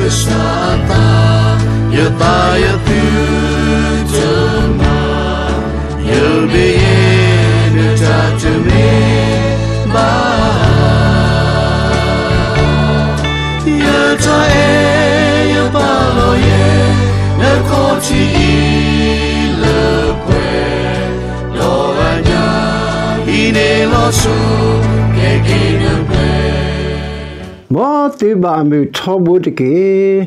ကစၢ်အသး, ယသးယသုတမၤ, ယဘ့ယဲနတၢ်တမ့ၢ်ဘၣ်. ယတၢ်အဲၣ်ယပာ်လီၤယဲ, နခီၣ်ထံးအံၤလၢပှဲၤ, ဒီးအညၣ်ဟံးန့ၢ်လီၤဆူ, ကဲက့ၤနပှဲၤ မ်သုဘၣ်မုာ်ထီဘိတက့ၢ်.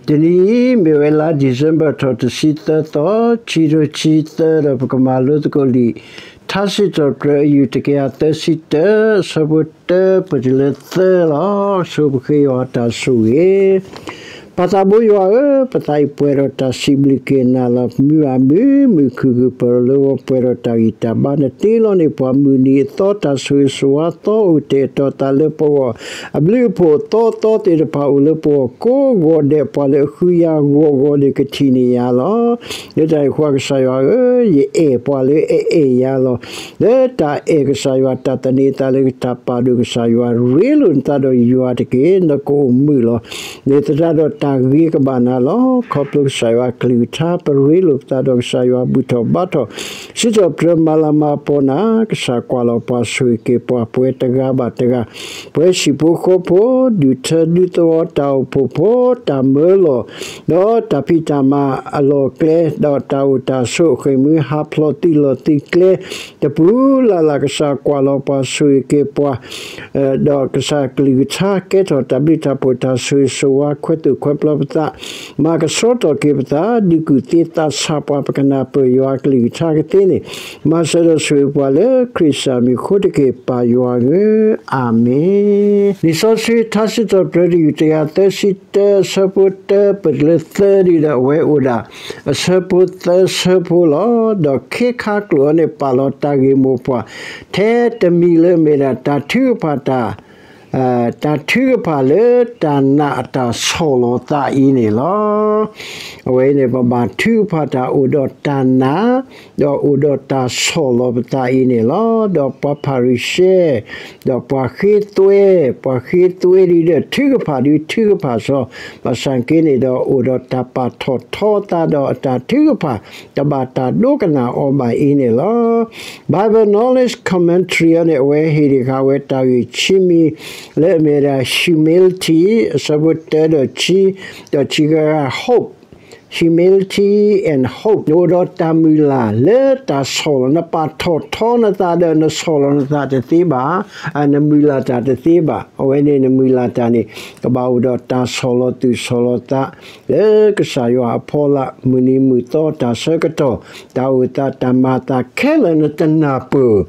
တနံၤအံၤ မ့ၢ်ဝဲလါ December ထီၣ်တဆံသၢသီ, ခံကထိခံဆံသၢ ဒီးပကမၤလိသကိးလံာ် ထါစံးထီၣ်ပတြၢၤ အယူၢ် တကယၤသၢဆံတၢ, အဆၢဖိတၢ ပတုၤလၢသၢလီၤ. ဆိပဃ့ယွၤတၢ်ဆိၣ်ဂ့ၤ. ပၢ်သးဘိယွၤဧၢ, ပသးအံၤပှဲၤဒီးတၢ်စံးဘျုးက့ၤနၤလီၤ. မုၢ်အမုာ် မုၢ်ခုၣ်ခုၣ်ပၢၢ်လီၤလၢဂီၤ ပှဲၤဒီးတၢ်ဂံၢ်တၢ်ဘါ, နတ့လီၤန့ၢ်ပှၤမုၢ်နံၤအသီ တၢ်ဆိၣ်ဂ့ၤဆိၣ်ဝါ သီအိၣ်တ့ၢ်အတီၤသးလၢပဂီၢ်, အဘျုးအဖှိၣ်အသီသီသ့ၣ်တဖၣ်အိၣ်လၢပဂီၢ် ကိးဂီၤဒဲး ပှၤလၢအဃုယၤဂီၤဂီၤန့ၣ် ကထံၣ်န့ၢ်ယၤလီၤ. လၢတၢ်န့ၣ်အဃိ ကစၢ်ယွၤဧၢ, ယအဲၣ်ပှၤလၢအအဲၣ်ယၤလီၤ. လၢတၢ်အဲၣ်ကစၢ်ယွၤ တၢ်သန့ၤသးလၢတၢ်ပာ်ဒိၣ်ကစၢ်ယွၤ, ရ့လိာ်နသးဒီးယွၤတက့ၢ်, နကအိၣ်မုာ်လီၤ. လၢသတးဒီးတၢ်ဂ့ၤကဘၣ်နၤလီၤ. ခီဖျိကစၢ်ယွၤအကလုၢ်ကထါ ပရ့လိာ်ပသးဒီးကစၢ်ယွၤဘူၣ်ထီၣ်ဘါထီၣ် စံးထီၣ်ပတြၢၤမၤလၤမၤကပီၤနၤ, ကစၢ်ကွၢ်လီၤပှၤဆိၣ်ဂ့ၤက့ၤပှၤ ပဝဲတဂၤဘၣ်တဂၤ, ပဝဲဟံၣ်ဖိဃီဖိ, ဒူၣ်ထၢဒူသဝီတၢ်အိၣ်ဖှိၣ်ဖိ, တၢ်မၢလီၤ, ဒီးတၢ်ဖံးတၢ်မၤအလီၢ်ကျဲ, ဒီးတၢ်အိၣ်တၢ်ဆိး ဃ့ၢ်မှံဟးဖျိးသုးလီၢ်သုးကျဲ, တပူၤလၢ်လၢ် ကစၢ်ကွၢ်လီၤပှၤဆိၣ်ဂ့ၤက့ၤပှၤ ဒီးကစၢ်ကလုၢ်ကထါ ကဲထီၣ်တၢ်ဘျုးတၢ်ဖှိၣ် တၢ်ဆိၣ်ဂ့ၤဆိၣ်ဝါ ခွဲးသူၣ်ခွဲးပျီပသး, မၤကဆှီထီၣ်က့ၤပသး, ဒုးကူၣ်သ့သးဆးပှၤ ပကနၢ်ပၢၢ်ယွၤကလုၢ်ကထါကသ့န့ၣ်, မၤစၢၤဒီးဆိၣ်ဂ့ၤပှၤလၢခရံာ်ကစၢ်မံၤအဃိတက့ၢ် ပၢ်ယွၤဧၢ, အၤမ့ၣ်. လံာ်စီဆှံထါစံးထီၣ်ပတြၢၤ တယူၢ်တကယၤသၢဆံတၢ အဆၢဖိတၢ ပတုၤလၢသၢဒ်ဒီး အဝဲအိၣ်ဒၣ် အဆၢဖိသၢဆၢဖိလီၤ. ဒီးခ့ခါကျိာ်အံၤန့ၣ် ပာ်လီၤတၢ်ဂ့ၢ်မိၢ်ပှၢ် ထဲတမံၤလၢအမ့ၢ်ဒၣ် တၢ်ထုကဖၣ်တၢ် တၢ်ထုကဖၣ်လၢတၢ်နာ်အတၢ်ဆီၣ်လီၤသးအံၤန့ၣ်လီၤ. အဝဲအံၤန့ၣ် ပဘၣ်ထုကဖၣ်တၢ်အိၣ်ဒီးတၢ်နာ်, ဒီးအိၣ်ဒီးတၢ်ဆီၣ်လီၤပသးအံၤန့ၣ်လီၤ. ဒီးပှၤဖၤရံၤၡဲ, ဒီးပှၤဃ့သွဲ, ပှၤဃ့သွဲဒ်ဒီး ထုကဖၣ်ဒုးထုကဖၣ်စီ, ဘၣ်ဆၣ်က့န့ၣ်ဒီး အိၣ်ဒီးတၢ်ပာ်ထီၣ်ထီသးဒီးအတၢ်ထုကဖၣ် တဘၣ်တၢ်ဒိကနၣ်အီၤဘၣ်အံၤန့ၣ်လီၤ. Bible Knowledge Commentary အံၤန့ၣ် အဝဲဟ့ၣ်ဒံးဃာ်ဝဲတၢ်ဂ့ၢ်ခံမံၤ လၢအမ့ၢ်ဒၣ် humility အဆၢဖိတၢဒီးခံ, ဒီးခံဂၤဂၤ hope, humility and hope နအိၣ်ဒီးတၢ်မုၢ်လၢ်လၢတၢ်ဆီၣ်လီၤ, နပာ်ထီၣ်ထီနသးဒီး နဆီၣ်လီၤနသးတသ့ဘၣ်, နမုၢ်လၢ်တၢ်တသ့ဘၣ်. အဝဲန့ၣ်နမုၢ်လၢ်တၢ်န့ၣ် ကဘၣ်အိၣ်ဒီးတၢ်ဆီၣ်လီၤသူၣ်ဆီၣ်လီၤသး လၢကစၢ်ယွၤအဖီလာ် မုၢ်နံၤမုၢ်သီ တၢ်ဆၢကတီၢ် တၢ်အိၣ်သးတၢ်မၤအသးခဲလၢာ် နတနၢ်ပၢၢ်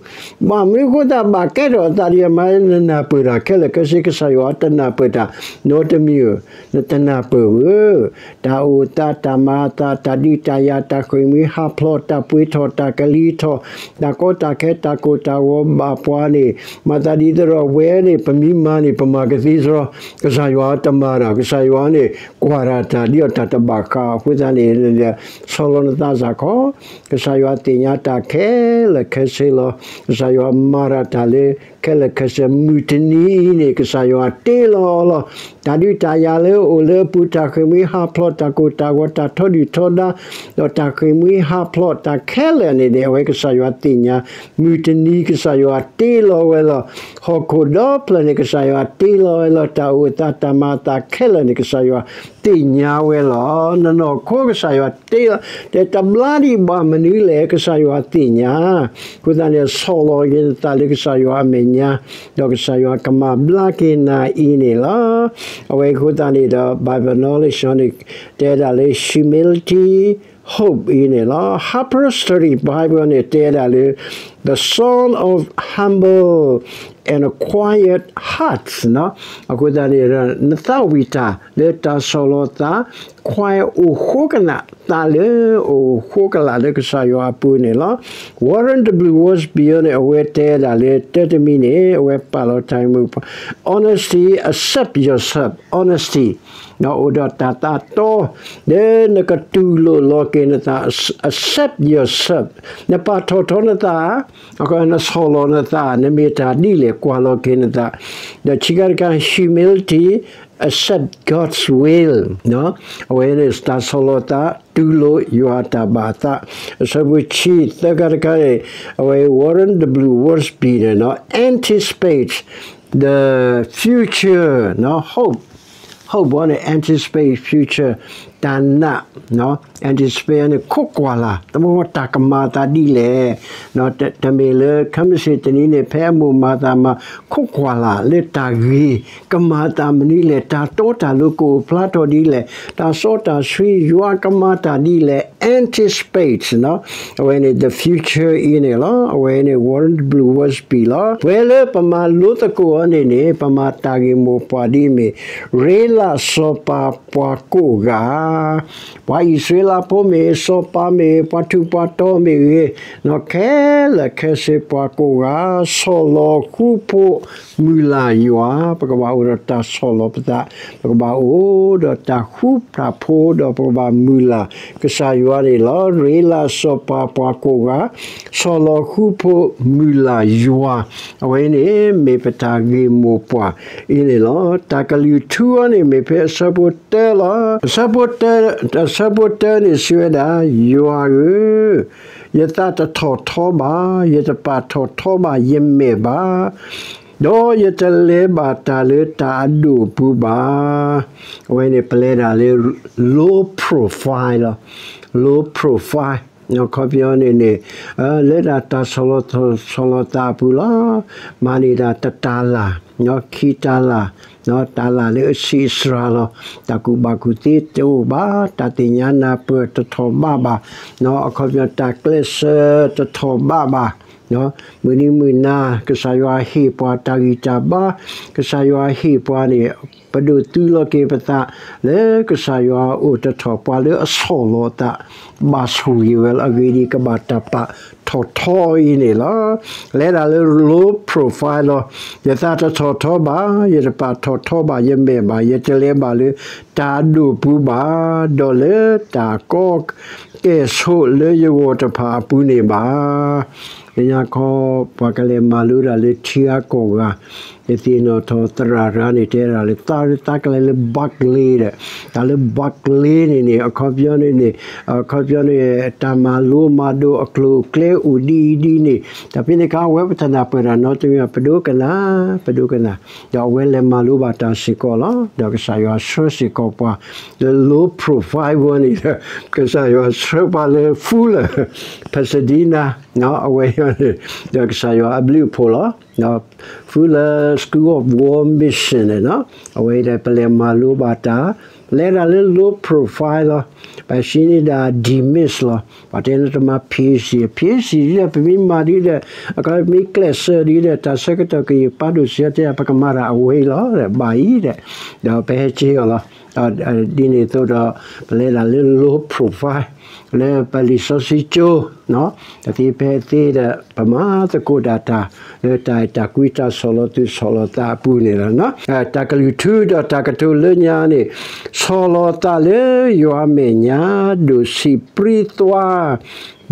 ဘၣ်မနုၤအဃိသတးဘၣ်ကဲထီၣ်အသးဒ်အမါ နနၢ်ပၢၢ်တၢ်ခဲလၢာ်ခဲဆ့ ကစၢ်ယွၤတနၢ်ပၢၢ်တၢ် နီတမံၤဧိၤ နတနၢ်ပၢၢ်ဧိၤ တၢ်အိၣ်သးတၢ်မၤအသး တၢ်ဒုးတၢ်ယၤ တၢ်ဃ့ၢ်မှံဟးဖျိး တၢ်ပှ့ၤထီၣ် တၢ်ကလံၤထီၣ် တၢ်ကီတၢ်ခဲ တၢ်ကိၢ်တၢ်ဂီၤဘၣ်ပှၤန့ၣ် မၤသးဒ်သိးဒီးဝဲန့ၣ် ပမ့ၢ်မၤန့ၣ် ပမၤကသ့စရီ ကစၢ်ယွၤတမၤတၢ် ကစၢ်ယွၤန့ၣ် ကွၢ်တၢ်တၢ်ဒ်အီၤတၢ်တဘၣ်ဃးအဃိသတးန့ၣ် ဆီၣ်လီၤနသးစ့ၢ်ကီး ကစၢ်ယွၤသ့ၣ်ညါတၢ်ခဲလၢာ်ခဲဆ့လီၤ. ကစၢ်ယွၤမၤတၢ်တၢ်လၢခဲလၢာ်ခဲဆ့ မုၢ်တနံၤအံၤန့ၣ် ကစၢ်ယွၤတ့လီၤအီၤလီၤ. တၢ်ဒုးတၢ်ယၤလၢအအိၣ်လၢအပူၤ တၢ်ဃ့ၢ်မှံဟးဖျိး တၢ်ကိၢ်တၢ်ဂီၤ တၢ်ထီဒုၣ်ထီဒါ ဒီးတၢ်ဃ့ၢ်မှံဟးဖျိးတၢ်ခဲလၢာ်န့ၣ် အဝဲကစၢ်ယွၤသ့ၣ်ညါ မုၢ်တနံၤကစၢ်ယွၤတ့လီၤဝဲလီၤ. ဟီၣ်ခိၣ်ဒီဖျၢၣ်န့ၣ် ကစၢ်ယွၤတ့လီၤဝဲလီၤ. တၢ်အိၣ်သးတၢ်မၤအသးခဲလၢာ်န့ၣ် ကစၢ်ယွၤသ့ၣ်ညါဝဲလီၤ. နနီၢ်ခိကစၢ်ယွၤတ့လီၤ တဲတဘျါဒံးဘၣ်မနုၤလဲၣ် ကစၢ်ယွၤသ့ၣ်ညါ အဃိသတးန့ၣ် ဆီၣ်လီၤက့ၤနသးလၢကစၢ်ယွၤအမဲာ်ညါ ဒီးကစၢ်ယွၤကမၤဘျါက့ၤနၤအံၤန့ၣ်လီၤ. အဝဲအဃိသတးန့ၣ်ဒီး Bible Knowledge န့ၣ် တဲဒၣ်လၢ humility hope အံၤန့ၣ်လီၤ. Harper Study Bible န့ၣ် တဲဒၣ်လၢ the sound of humble and quiet hearts အဃိသတးန့ၣ် နသးဝံၣ်တၢ်လၢတၢ်ဆီၣ်လီၤသး quiet အိၣ်ဃိကနၣ် သးလၢအိၣ်ဃိကလာ်လၢကစၢ်ယွၤအပူၤန့ၣ်လီၤ. Warren W Wiersbe န့ၣ် အဝဲတဲဒၣ်လၢ တၢတမံၤန့ၣ် အဝဲပာ်လီၤတၢ်မုၢ် honesty, accept yourself, honesty အိၣ်ဒီးတၢ်သးတီ လၢနကတူၢ်လိာ်လီၤက့ၤနသး accept yourself နပာ်ထီၣ်ထီနသး နဆီၣ်လီၤနသး နမ့ၢ်တၢ်ဒ်လဲၣ် ကွၢ်လီၤက့ၤနသး, ဒီးခံခါတခါ humility, accept God's will, အဝဲန့ၣ်တၢ်ဆီၣ်လီၤသး တူၢ်လိာ်ယွၤတၢ်ဘၣ်သး, အဆၢဖိခံ သၢခါတခါန့ၣ် အဝဲ Warren W Wiersbe န့ၣ် anticipate the future, hope, hope န့ၣ် anticipate future, တၢ်နာ်, anticipate န့ၣ် ခိးကွၢ်လၢ် တၢ်ကမၤအသးဒ်လဲၣ်, တမ့ၢ်လၢခဲမုၢ်ဆ့ၣ်တနံၤန့ၣ် ဖဲအမိၢ်မၤသးမၤ ခိးကွၢ်လၢ်လၢတၢ်ဂ့ၤ ကမၤသးမနုၤလဲၣ်, တၢ်တီတၢ်လိၤကအိၣ်ဖျါထီၣ်ဒ်လဲၣ်, တၢ်စီတၢ်ဆှံ ယွၤကမၤတၢ်ဒ်လဲၣ်, anticipate အဝဲန့ၣ် the future အံၤန့ၣ်လီၤ. အဝဲန့ၣ် Warren W Wiersbe လီၤ. ပှၤလၢပမၤလိသကိးအီၤန့ၣ်န့ၣ် ပမၤတၢ်ဂ့ၢ်မိၢ်ပှၢ်ဒ်အမ့ၢ် ရ့လးစီၤပၤပှၤကိးဂၤ ပှၤအံၣ်စရ့လးဖိမ့ၢ်ဂ့ၤ, စီၤပၤမ့ၢ်ဂ့ၤ, ပှၤထူးပှၤတီၤမ့ၢ်ဂ့ၤ, ခဲလၢာ်ခဲဆ့ပှၤကိးဂၤ ဆီၣ်လီၤဃူဖိးမုၢ်လၢ်ယွၤ, ပကဘၣ်အိၣ်ဒီးတၢ်ဆီၣ်လီၤပသး, ပကဘၣ်အိၣ်ဒီးတၢ်ဃူတၢ်ဖိး ဒီးပကဘၣ်မုၢ်လၢ်ကစၢ်ယွၤန့ၣ်လီၤ. ရ့လးစီၤပၤပှၤကိးဂၤ ဆီၣ်လီၤဃူဖိးမုၢ်လၢ်ယွၤ, အဝဲန့ၣ်မ့ၢ်ပတၢ်ဂ့ၢ်မိၢ်ပှၢ် အံၤန့ၣ်လီၤ. တၢ်ကလုၢ်ထူအီၤန့ၣ်မ့ၢ်ဖဲအဆၢဖိတၢလီၤ. အဆၢဖိတၢ, အဆၢဖိတၢန့ၣ်စံးဝဲဒၣ်, ယွၤဧၢ, ယသးတထီၣ်ထီဘၣ်, ယတပာ်ထီၣ်ထီဘၣ်, ယမဲာ်ဘၣ်, ဒီးယတလဲၤဘၣ်တၢ်လၢတၢ်အဒိၣ်အပူၤဘၣ်. အဝဲန့ၣ်ပလဲၤဒၣ်လၢ low profile လီၤ. Low profile အခီပညီန့ၣ်န့ၣ် လၢဒၣ်တၢ်ဆီၣ်လီၤဆီၣ်လီၤသးအပူၤလီၤ. မၤန့ၢ်ဒၣ်တတၤလၣ်, ခံတၤလၣ်, တၤလၣ်လၢအဆံးအစှၤလီၤ. တၢ်ကူၣ်ဘၣ်ကူၣ်သ့တအိၣ်ဘၣ်, တၢ်သ့ၣ်ညါနၢ်ပၢၢ်တထီၣ်ဘးဘၣ်, အခီပညီတၢ်ကျဲးစၢးတထီၣ်ဘးဘၣ်. မုၢ်နံၤမုၢ်နၤ ကစၢ်ယွၤဟ့ၣ်ပှၤတၢ်ဂံၢ်တၢ်ဘါ, ကစၢ်ယွၤဟ့ၣ်ပှၤန့ၣ် ပဒိးသုးလီၤက့ၤပသး လၢကစၢ်ယွၤအိၣ်တထီၣ်ပှၤလၢအဆီၣ်လီၤသး ဘၣ်ဆိၣ်ဂ့ၤဝဲလီၤ. အဂ့ၢ်ဒ်အံၤ ကဘၣ်တၢ်ပာ်ထီၣ်ထီအံၤန့ၣ်လီၤ. လဲၤဒၣ်လၢ low profile လီၤ. ယသးတထီၣ်ထီဘၣ်, ယတပာ်ထီၣ်ထီဘၣ်, ယမဲာ်ဘၣ်, ယတလဲၤဘၣ်လၢတၢ်အဒိၣ်ပူၤဘၣ်, ဒီးလၢတၢ်ကီကဲၣ်ဆိးလၢယဂီၢ်တဖၣ်အပူၤန့ၣ်ဘၣ်. လၢညါခီ ပှၤကလဲၤမၤလိဒၣ်လၢထံဂၤကီၢ်ဂၤ ယသ့ၣ်နီၣ်ထီၣ်သရၣ်တဂၤန့ၣ် တဲဒၣ်လၢ သးသးကလဲၤလၢ Barclay ဒီး တၢ်လၢ Barclay န့ၣ်န့ၣ် အခီပညီန့ၣ်န့ၣ် အခီပညီန့ၣ် တၢ်မၤလိမၤဒိးအကျိၤအကျဲအိၣ်ဒ်အံၤဒ်န့ၣ် တၢ်ဖဲန့ၣ်အခါ အဝဲပတနၢ်ပၢၢ်တၢ်နီတမံၤ ပဒိကနၣ် ပဒိကနၣ် ဒီးအဝဲလဲၤမၤလိဘၣ်တၢ်စ့ၢ်ကီးလီၤ. ဒီးကစၢ်ယွၤဆှၢစ့ၢ်ကီးပှၤ လၢ low profile ဝဲန့ၣ်ဒီး ကစၢ်ယွၤဆှၢပှၤလၢ Fuller Pasadena အဝဲန့ၣ် ဒီးကစၢ်ယွၤအဘျုးအဖှိၣ်လီၤ. Fuller School of World Mission န့ၣ် အဝဲဒီးပလဲၤမၤလိဘၣ်တၢ် လဲၤဒၣ်လၢ low profile လီၤ. ပှၤစံးန့ၢ်ဒၣ် demit လီၤ. ပှၤတဲန့ၣ်တမၤ PhD, PhD ဒ်ဒီး ပမ့ၢ်မၤဒ်ဒီး အခီပမ့ၢ်ကျဲးစၢးဒ်ဒီး တၢ်ဆၢကတီၢ်ကယံာ်ပာ်ဒိၣ်စံးတဲ ပကမၤတၢ်အဝဲအံၤလီၤ ဘၣ်အံၤဒီး ဒီးပဟဲက့ၤအီၤလီၤ. ဒ်န့ၣ်အသိးဒီး ပလဲၤဒၣ်လၢ low profile လၢပလံာ်စီဆှံကၠိ တသ့ဖဲသ့ဒီး ပမၤသကိးဒၣ်တၢ် လၢတၢ်အဲၣ်တၢ်ကွံတၢ်ဆီၣ်လီၤသူၣ်ဆီၣ်လီၤသးအပူၤန့ၣ်လီၤ. တၢ်ကလုၢ်ထူဒီးတၢ်ကတိၤလၢညါန့ၣ် ဆီၣ်လီၤသးလၢယွၤအမဲာ်ညါ ဒိၣ်ဆံးပြံသွါ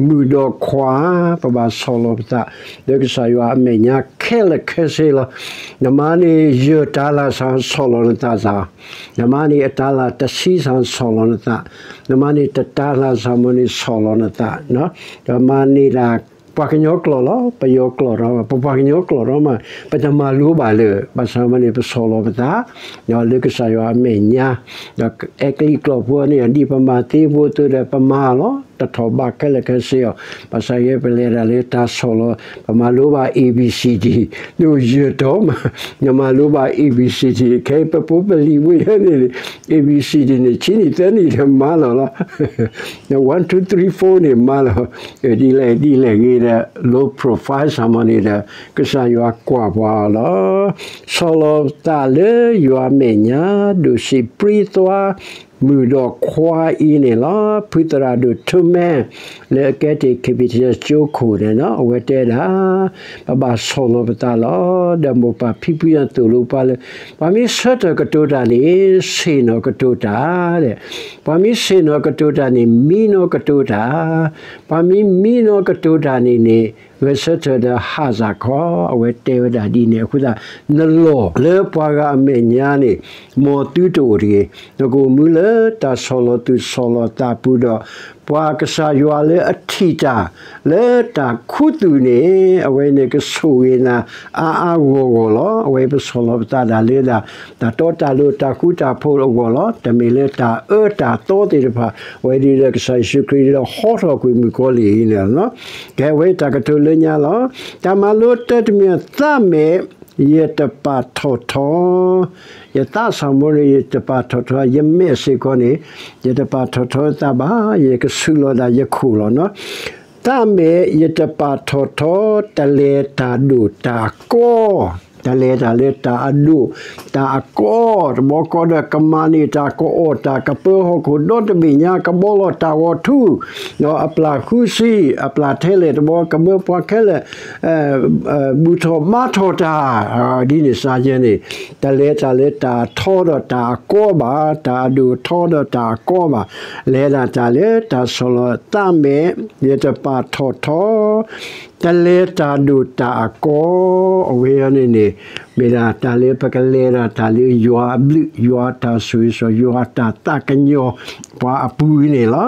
မုၣ်ဒီးခွါ ပဘၣ်ဆီၣ်လီၤပသး လၢကစၢ်ယွၤအမဲာ်ညါခဲလၢာ်ခဲဆ့လီၤ. နမၤန့ၢ်ယဲၢ်တၤလၣ်စ့ၢ်ဆီၣ်လီၤနသးစ့ၢ်, နမၤန့ၢ်အတၤလၣ်တဆံစ့ၢ်ဆီၣ်လီၤနသး, နမၤန့ၢ်တတၤလၣ်စ့ၢ်မ့ၢ်န့ၣ်ဆီၣ်လီၤနသး, ဒီးမၤန့ၢ်ဒၣ် ပှၤကညီကျိာ်လီၤ, ပယီၤကျိာ်ဒီး ပပှၤကညီကျိာ်ဒီးမး ပတမၤလိဘၣ်လၢ ဘၣ်ဆၣ်မ့ၢ်န့ၣ် ပဆီၣ်လီၤပသး လၢကစၢ်ယွၤအမဲာ်ညါ, ဒီးအဲကလံးကျိာ်ဖိန့ၣ် ဒ်ပမၤသ့ဖိအသိးဒီး ပမၤလီၤ တထီၣ်ဘးခဲလၢာ်ခဲဆ့အီၤ, ဘၣ်ဆၣ်ယဲပလဲၤဒၣ်လၢတၢ်ဆီၣ်လီၤ ပမၤလိဘၣ် A B C D ဒ်ယဲၢ်တီၤမး, နမၤလိဘၣ် A B C D ခဲအံၤ ပဖိပလံၤဖိယဲန့ၣ် A B C D န့ၣ် ဆံနံၣ်သၢနံၣ်ဒီးမၤလီၤလီၤ one two three four န့ၣ်မၤလီၤ, ဒ်လဲၣ်ဒ်လဲၣ်ဂ့ၤဒီး low profile စ့ၢ်မ့ၢ်န့ၣ်ဒီး ကစၢ်ယွၤကွၢ်ပှၤအီၤလီၤ. ဆီၣ်လီၤသးလၢယွၤမဲာ်ညါ ဒိၣ်ဆံးပြံသွါ မုၣ်ဒီးခွါအံၤန့ၣ်လီၤ. ဖုသရၣ်ဒိၣ်ထူမဲ လၢအကဲတ့ၢ် Capital ကၠိခိၣ်န့ၣ် အဝဲတဲဒၣ် ပဘၣ်ဆီၣ်လီၤပသးလီၤ. ဒီးမိၢ်ပၢ်ဖံဖုညါသိၣ်လိပှၤလၢ ပှၤမ့ၢ်ဆၢထၢၣ်ကတိၤတၢ်န့ၣ် ဆ့ၣ်နီၤကတိၤတၢ်, ပှၤမ့ၢ်ဆ့ၣ်နီၤကတိၤတၢ်န့ၣ် မံနီၤကတိၤတၢ်, ပှၤမ့ၢ်မံနီၤကတိၤတၢ်န့ၣ်န့ၣ် ဂဲၤဆၢထၢၣ်ဒီးဟးစၢ်ခီ, အဝဲတဲဝဲဒၣ်ဒ်န့ၣ်အဃိသတး, နလီၢ်လၢပှၤဂၤအမဲာ်ညါန့ၣ် မ်သုတအိၣ်တဂ့ၤ, နကအိၣ်မူလၢတၢ်ဆီၣ်လီၤသူၣ်ဆီၣ်လီၤသးပူၤဒီး ပှၤကစၢ်ယွၤလၢအထံၣ်တၢ်လၢတၢ်ခူသူၣ်န့ၣ် အဝဲန့ၣ်ကဆိၣ်ဂ့ၤနၤအါအါဂီၢ်ဂီၢ်လီၤ. အဝဲပဆီၣ်လီၤပသးဒၣ်လၢဒၣ် တၢ်တီတၢ်လိၤတၢ်ဃူတၢ်ဖိးအဂီၢ်လီၤ. တမ့ၢ်လၢတၢ်အၢတၢ်သီသ့ၣ်တဖၣ်, အဝဲဒ်ဒီးကစၢ်ယ့ၣ်ၡူးခရံာ်ဒီးဟီထီၣ်ကွံာ်မုၣ်ကီၤလံၢ်အံၤန့ၣ်လီၤ. ကဲဝဲတၢ်ကတိၤလၢညါလီၤ. တၢ်မၤလိတၢတမံၤ, သးမဲာ်, ယတပာ်ထီၣ်ထီ, ယသးစၢ်မ့ၢ်န့ၣ် ယတပာ်ထီၣ်ထီ, ယမဲာ်စ့ၢ်ကီးန့ၣ် ယတပာ်ထီၣ်ထီသးဘၣ်, ယကဆူးလီၤဒၣ်ယခိၣ်လီၤ. သးမဲာ်, ယတပာ်ထီၣ်ထီ, တလဲၤတၢ်ဒိၣ်တၢ်ကီ, တလဲၤတၢ်လၢတၢ်အဒိၣ်တၢ်အကီ, တဘျီဃီဒီးကမၤန့ၢ်တၢ်ကအီၣ်တၢ်ကပၢဟီၣ်ခိၣ်ဒီတဘ့ၣ်ညါ, ကဘီလီၤတၢ်ဂီၤထူ, ဒီးအပျၢ်ဃုဆံ, အပျၢ်ထဲလဲၣ်တဘျီ, ကမၢပှၤခဲလၢာ် ဘူၣ်ထီၣ်ဘါထီၣ်တၢ်, ဒ်န့ၣ်စ့ၢ်ကီးန့ၣ်, တလဲၤတၢ်လၢတၢ်ထီဒီးတၢ်အကီဘၣ်, တၢ်အဒိၣ်ထီဒီးတၢ်အကီဘၣ်, လဲၤဒၣ်တၢ်လၢတၢ်ဆီၣ်လီၤ. သးမဲာ်, ယတပာ်ထီၣ်ထီ, တလဲၤတၢ်ဒိၣ်တၢ်အကီ, အဝဲအံၤန့ၣ်န့ၣ် မ့ၢ်ဒၣ်တၢ်လၢပကလဲၤဒၣ်တၢ်လၢယွၤအဘျုး, ယွၤအတၢ်ဆိၣ်ဂ့ၤဆိၣ်, ယွၤအတၢ်သးကညီၤပှၤအပူၤန့ၣ်လီၤ.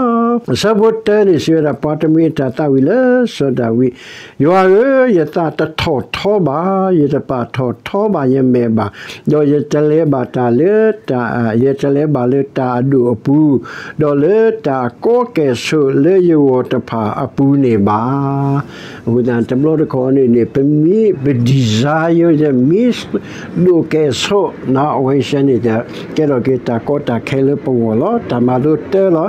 အဆၢဖိတၢန့ၣ်စံးဝဲဒၣ်, ပှၤတမံၤအတၢ်သးဝံၣ်လၢစီၤဒၤဝံး, ယွၤဧၢ, ယသးတထီၣ်ထီဘၣ်, ယတပာ်ထီၣ်ထီဘၣ်ယမဲာ်ဘၣ်, ဒီးယတလဲၤဘၣ်တၢ်လၢတၢ်, ယတလဲၤဘၣ်လၢတၢ်အဒိၣ်အပူၤ, ဒီးလၢတၢ်ကီကဲၣ်ဆိးလၢယဂီၢ်တဖၣ်အပူၤန့ၣ်ဘၣ်. အဃိသတး တဘျီတခီၣ်န့ၣ်န့ၣ် ပမ့ၢ်ပ desire မ့ၢ်ဒိၣ်ကဲၣ်ဆိး အဝဲဆဲန့ၣ် ကဲထီၣ်က့ၤတၢ်ကီတၢ်ခဲလၢပဂီၢ်လီၤ. တၢ်မၤလိတၢလီၤ.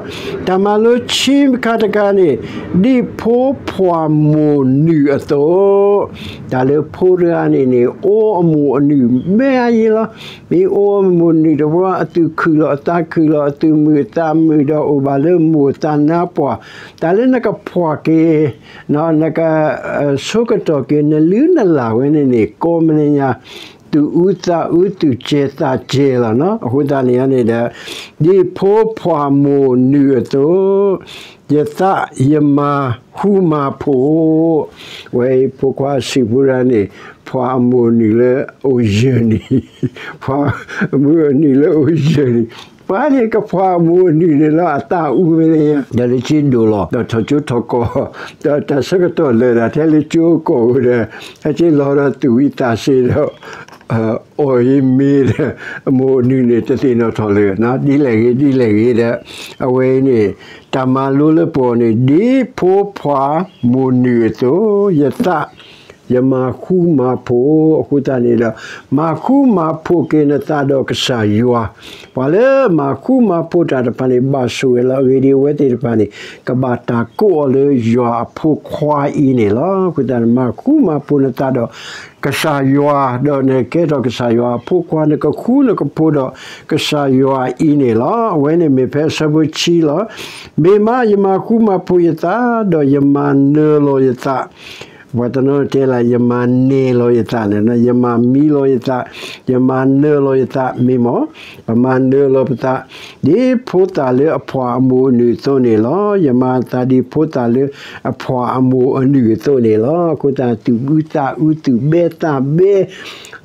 တၢ်မၤလိဆံးခါတခါန့ၣ်, ဒ်ဖိဖှၣ်မိၢ်နုာ်အသိး, တၢ်လၢဖိတဂၤန့ၣ်န့ၣ် အိၣ်အမိၢ်အနုာ်ဘဲအယံၤလီၤ. မ့ၢ်အိၣ်အမိၢ်နုာ်တဘျီ အသူၣ်ခုၣ်လီၤအသးခုၣ်လီၤ အသူၣ်မုာ်အသးမုာ်ဒီးအိၣ်ဘၣ်လၢမိၢ်အသးနါပှၢ်, တၢ်လၢနကဖှီၣ်က့ၤ နက ဆိကတီၢ်က့ၤနလုၢ်နလၢ်ဝဲန့ၣ်န့ၣ် ကိးမံၤညါ သူၣ်အူသးအူ သူၣ်ကဲၤသးကဲၤလီၤနီၤ. အဃိသတးန့ၣ်န့ၣ်ဒီး ဒ်ဖိဖှၣ်မိၢ်နုာ်အသိး, ယသးယမၤဃူမၤဖိး, ဝဲအံၤဖိခွါစံးဖိတဂၤန့ၣ် ဖှၣ်အမိၢ်နုာ်လၢအိၣ်ယၢၢ်နံၣ်, ဖှၣ်အမိၢ်အနုာ်လၢအိၣ်ယၢၢ်နံၣ်, ပှၤန့ၣ်ကဖှၣ်အမိၢ်အနုာ်န့ၣ်လီၤ အသးအူဝဲန့ၣ် ဒီးလၢကၠ့ဒိၣ်လီၤ ဒီးထီၣ်ကၠိထီၣ်ကီၢ်, ဒီးတၢ်ဆၢကတီၢ်လၢာ်ဒၣ်ထဲလၢကၠိကီၢ်ဝဲဒီး ဟဲက့ၤလီၤဒီးသူၣ်ဝံသးစ့ဒီး အီၣ်အံၤမ့ၤဒီး အမိၢ်အနုာ်န့ၣ် တသ့ၣ်နီၣ်ထီၣ်လၢၤ, ဒ်လဲၣ်ဂ့ၤ ဒ်လဲၣ်ဂ့ၤဒီး အဝဲအံၤန့ၣ် တၢ်မၤလိလၢပှၤန့ၣ် ဒ်ဖိဖှၣ်မိၢ်နုာ်အသိး, ယသး ယမၤဃူမၤဖိး, အဃိသတးန့ၣ်ဒီး မၤဃူမၤဖိးက့ၤနသးဒီးကစၢ်ယွၤ, ပှၤလၢမၤဃူမၤဖိးတၢ်တဖၣ်န့ၣ် ဘၣ်ဆိၣ်ဂ့ၤလီၤ. အဂ့ၢ်ဒ်အံၤ အဝဲသ့ၣ်တဖၣ်န့ၣ် ကဘၣ်တၢ်ကိးအီၤလၢယွၤအဖိခွါအံၤန့ၣ်လီၤ. အဃိသတးန့ၣ် မၤဃူမၤဖိးနသးဒီး ကစၢ်ယွၤ, ဒီးနကကဲထီၣ်ကစၢ်ယွၤအဖိခွါ, နကဃူနကဖိးဒီးကစၢ်ယွၤအံၤန့ၣ်လီၤ. အဝဲန့ၣ်မ့ၢ်ဖဲအဆၢဖိဆံလီၤ. မ့ၢ်မး ယမၤဃူမၤဖိးယသး, ဒီးယမၤနၢၤလီၤယသး, ပှၤတနီၤတဲလၢ ယမၤနဲၣ်လီၤယသးန့ၣ်, ယမၤမံလီၤယသး, ယမၤနၢၤလီၤယသး, မ့ၢ်မး ပမၤနၢၤလီၤပသး ဒ်ဖိသၣ်လၢအဖှၣ်အမိၢ်အနုာ်အသိးန့ၣ်လီၤ. ယမၤသးဒ်ဖိသၣ်လၢအဖှၣ်အမိၢ်အနုာ်အသိးန့ၣ်လီၤ. အဃိသတး သူၣ်အူသးအူ သူၣ်ဘဲသးဘဲ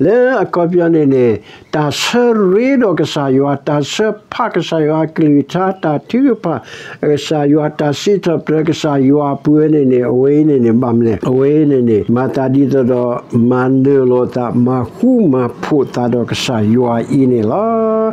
လၢအခီပညီန့ၣ်န့ၣ် တၢ်ဆၢရ့ဒီးကစၢ်ယွၤ, တၢ်ဆၢဖးကစၢ်ယွၤအကလုၢ်ကထါ, တၢ်ထုကဖၣ်ကစၢ်ယွၤ, တၢ်စံးထီၣ်ပတြၢၤကစၢ်ယွၤအပူၤဝဲန့ၣ်န့ၣ် အဝဲအံၤန့ၣ်န့ၣ် ဘၣ်မနုၤလဲၣ်. အဝဲအံၤန့ၣ်န့ၣ် မၤသးဒ်သိးဒီး မၤနၢၤလီၤသး, မၤဃူမၤဖိးသးဒီးကစၢ်ယွၤအံၤန့ၣ်လီၤ.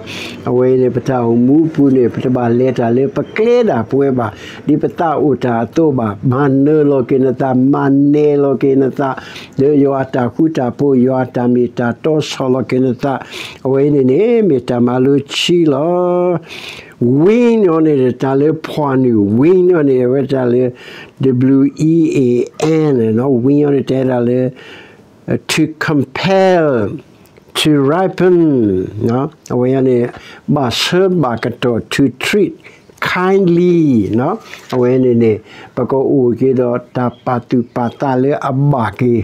အဝဲအံၤန့ၣ် ပတၢ်အိၣ်မူအပူၤန့ၣ် ပတဘၣ်လဲၤတၢ်လၢပကျဲဒၣ်ပဝဲဘၣ်, ဒ်ပသးအိၣ်တၢ်အသိးဘၣ်. မၤနၢၤလီၤက့ၤနသး, မၤနဲၣ်လီၤက့ၤနသး, လၢယွၤအတၢ်ဃူတၢ်ဖိး, ယွၤအတၢ်မ့ၢ်တၢ်တီ ဆီၣ်လီၤက့ၤနသး. အဝဲအံၤန့ၣ်န့ၣ် မ့ၢ်တၢ်မၤလိဆံလီၤ. Wean အီၤန့ၣ် တၢ်လၢဖှၣ်နုာ်, wean အီၤန့ၣ် အဝဲတၢ်လၢ W E A N နီၤ, wean အီၤန့ၣ် တဲဒၣ်လၢ to compel, to ripen အဝဲန့ၣ် ဘၣ်ဆၢဘၣ်ကတီၢ် to treat kindly အဝဲန့ၣ်န့ၣ် ပကအိၣ်က့ၤဒီးတၢ်ပာ်သူၣ်ပာ်သးလၢအဘၣ်က့ၤ ဒီး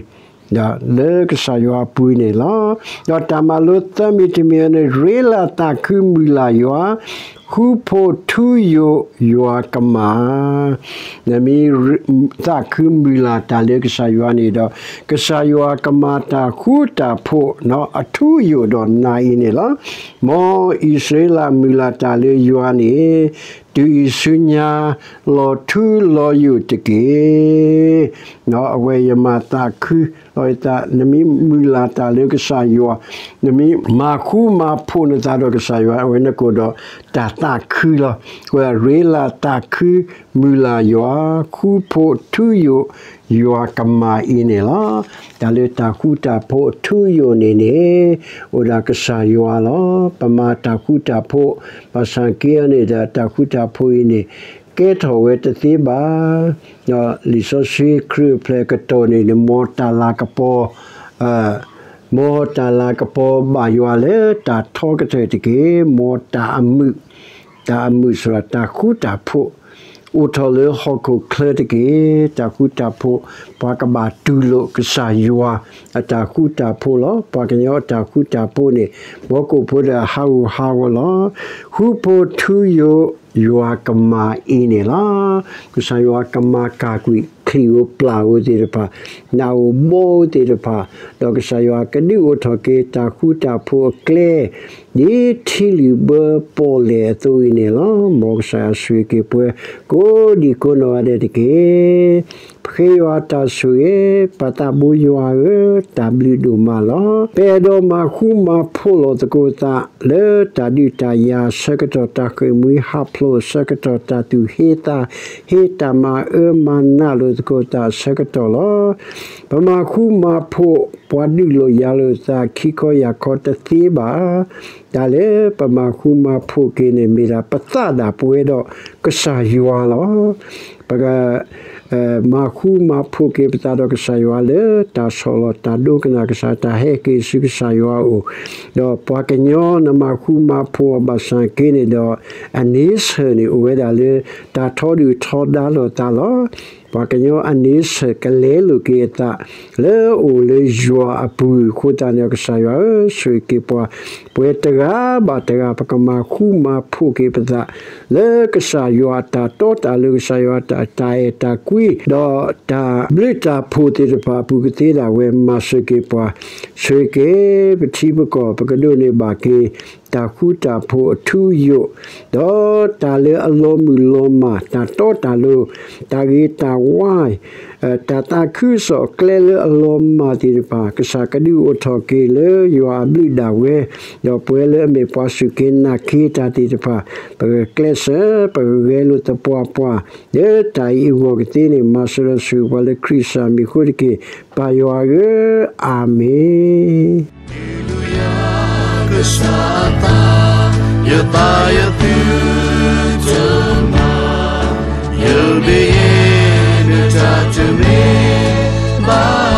လၢကစၢ်ယွၤအပူၤန့ၣ်လီၤ. ဒီးတၢ်မၤလိသၢမံၤတမံၤန့ၣ် ရ့လၢ်သးခုမုၢ်လၢ်ယွၤ, ဃူဖိးထူယိာ်ယွၤကမၣ်, နမ့ၢ်သးခုမုၢ်လၢ်တၢ်လၢကစၢ်ယွၤန့ၣ်ဒီး, ကစၢ်ယွၤကမၤတၢ်ဃူတၢ်ဖိးအထူအယိာ်ဒီးနၤအံၤန့ၣ်လီၤ. မ်အံၣ်စရ့လးမုၢ်လၢ်တၢ်လၢယွၤန့ၣ်, တုၤအံၤဆူညါလီၤထူလီၤယိာ်တက့ၢ်. အဝဲယမၤသးခုလီၤယသး, နမ့ၢ်မုၢ်လၢ်တၢ်လၢကစၢ်ယွၤ, နမ့ၢ်မၤဃူမၤဖိးနသးဒီးကစၢ်ယွၤ, အဝဲန့ၣ်ကအိၣ်ဒီးတၢ်သးခုလီၤ. အဝဲရ့လးသးခုမုၢ်လၢ်ယွၤ, ဃူဖိးထူယိာ်ယွၤကမၣ်အံၤန့ၣ်လီၤ. တၢ်လၢတၢ်ဃူတၢ်ဖိးအထူအယိာ်န့ၣ်န့ၣ်, အိၣ်ဒၣ်ကစၢ်ယွၤလီၤ. ပမၤတၢ်ဃူတၢ်ဖိး, ဘၣ်ဆၣ်က့အံၤန့ၣ်ဒီး တၢ်ဃူတၢ်ဖိးအံၤန့ၣ် ကဲထီၣ်ဝဲတသ့ဘၣ်. လံာ်စီဆှံခရံာ်အိၣ်ဖျဲၣ်အကတီၢ်န့ၣ်န့ၣ် မ်တၢ်လၤကပီၤ, မ်တၢ်လၤကပီၤဘၣ်ယွၤလၢတၢ်ထီကတၢၢ်တက့ၢ်. မ်တၢ်အမုာ်, တၢ်အမုာ်စ့ၢ်ကီး တၢ်ဃူတၢ်ဖိး အိၣ်ထီၣ်လၢဟီၣ်ခိၣ်ချၢတက့ၢ်. တၢ်ဃူတၢ်ဖိး, ပှၤကဘၣ်တူၢ်လိာ်ကစၢ်ယွၤအတၢ်ဃူတၢ်ဖိးလီၤ. ပှၤကညီအတၢ်ဃူတၢ်ဖိးန့ၣ် မ်ကအိၣ်ဖိဒီးဟးဂူာ်ဟးဂီၤလီၤ. ဃူဖိးထူယိာ်ယွၤကမၣ်အံၤန့ၣ်လီၤ. ကစၢ်ယွၤကမၤကၢ်ကွံာ်ချံၣ်ဧိၤပျၢ်ဧိၤသ့ၣ်တဖၣ်, နးဧိၤဘီဧိၤသ့ၣ်တဖၣ်, ဒီးကစၢ်ယွၤကဒုးအိၣ်ထီၣ်က့ၤတၢ်ဃူတၢ်ဖိးအကျဲ ဒ်ထံလုာ်ဘၢပီၣ်လဲၣ်အသိးအံၤန့ၣ်လီၤ. မ်ကစၢ်ယွၤဆိၣ်ဂ့ၤက့ၤပှၤကိးဒံးကိးနီၢ်ဂၤဒဲးတက့ၢ်. ပဃ့ယွၤတၢ်ဆိၣ်ဂ့ၤ, ပၢ်သးဘိယွၤဧၢ, တၢ်ဘျုးဒိၣ်မးလီၤ. ပအဲၣ်ဒိးမၤဃူမၤဖိးလိာ်သကိးသး လၢတၢ်ဒုးတၢ်ယၤအဆၢကတီၢ်, တၢ်ဃ့ၢ်မှံဟးဖျိးအဆၢကတီၢ်, တၢ်သူၣ်ဟ့သးဟ့, တၢ်မၤအၢမၤနးလိာ်သကိးသးအဆၢကတီၢ်လီၤ. ပမၤဃူမၤဖိး, ပှၤဒုးလိာ်ယၤလိာ်သး ခံခီယၤခီတသ့ဘၣ်. တၢ်လၢပမၤဃူမၤဖိးက့ၤန့ၣ် မ့ၢ်ဒၣ်ပသးဒၣ်ပဝဲဒီးကစၢ်ယွၤလီၤ. ပက မၤဃူမၤဖိးက့ၤပသးဒီးကစၢ်ယွၤလၢတၢ်ဆီၣ်လီၤတၢ်ဒိကနၣ်ကစၢ်, တၢ်ဟဲက့ၤဆူကစၢ်ယွၤအအိၣ်, ဒီးပှၤကညီနမၤဃူမၤဖိးအီၤဘၣ်ဆၣ်က့န့ၣ်ဒီး အန့ဆၢၣ်န့ၣ်အိၣ်ဝဲဒၣ်လၢတၢ်ထီဒုၣ်ထီဒါလိာ်သးလီၤ. ပှၤကညီအန့ဆၢၣ်ကလဲလိာ်က့ၤအသး လၢအအိၣ်လၢယွၤအပူၤအဃိသတးန့ၣ် ကစၢ်ယွၤဧၢ, ဆိၣ်ဂ့ၤက့ၤပှၤ, ပဝဲတဂၤဘၣ်တဂၤ ပကမၤဃူမၤဖိးက့ၤပသး လၢကစၢ်ယွၤအတၢ်တီတၢ်လိၤ, ကစၢ်ယွၤအတၢ်အဲၣ်တၢ်ကွံ, ဒီးတၢ်ဘျုးတၢ်ဖှိၣ်သ့ၣ်တဖၣ်အပူၤကသ့ဒၣ်ဝဲ မၤစၢၤက့ၤပှၤ, ဆိၣ်ဂ့ၤက့ၤပထံပကီၢ် ပကဒိးန့ၢ်ဘၣ်က့ၤ တၢ်ဃူတၢ်ဖိးအထူအယိာ်, ဒီးတၢ်လၢအလီၤမုၢ်လီၤမၢ်, တၢ်တီတၢ်လိၤ, တၢ်ဂ့ၤတၢ်ဝါ တၢ်သးခုကစီၣ်အကျဲလၢအလီၤမၢ်သ့ၣ်တဖၣ်, ကစၢ်ကဒုးအိၣ်ထီၣ်က့ၤလၢယွၤအဘျုးဒၣ်ဝဲ, ဒီးပှဲၤလၢအမ့ၢ်ပှၤစူၢ်က့ၤနာ်က့ၤတၢ်သ့ၣ်တဖၣ်, ပကကျဲးစၢး ပကဂဲၤလိာ်သပှၢ်ပှၢ်, လၢတၢ်အံၤအဂီၢ်ကသ့န့ၣ် မၤစၢၤဒီးဆိၣ်ဂ့ၤပှၤလၢခရံာ်ကစၢ်မံၤအဃိတက့ၢ်, ပၢ်ယွၤဧၢ, အၤမ့ၣ်. Hallelujah, ကစၢ်အသး, ယသးယသုတမၤ, ယမ့ၢ်ယဲ နတၢ်တမ့ၢ်ဘၣ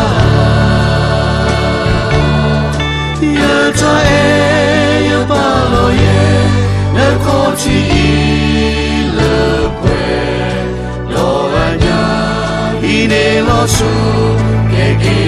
်, ယတၢ်အဲၣ်ယပာ်လီၤယဲ နခီၣ်ထံးအံၤလၢပှဲၤ, ဒီးအညၣ်အံၤန့ၣ်လီၤစိၤ ကဲက့ၤ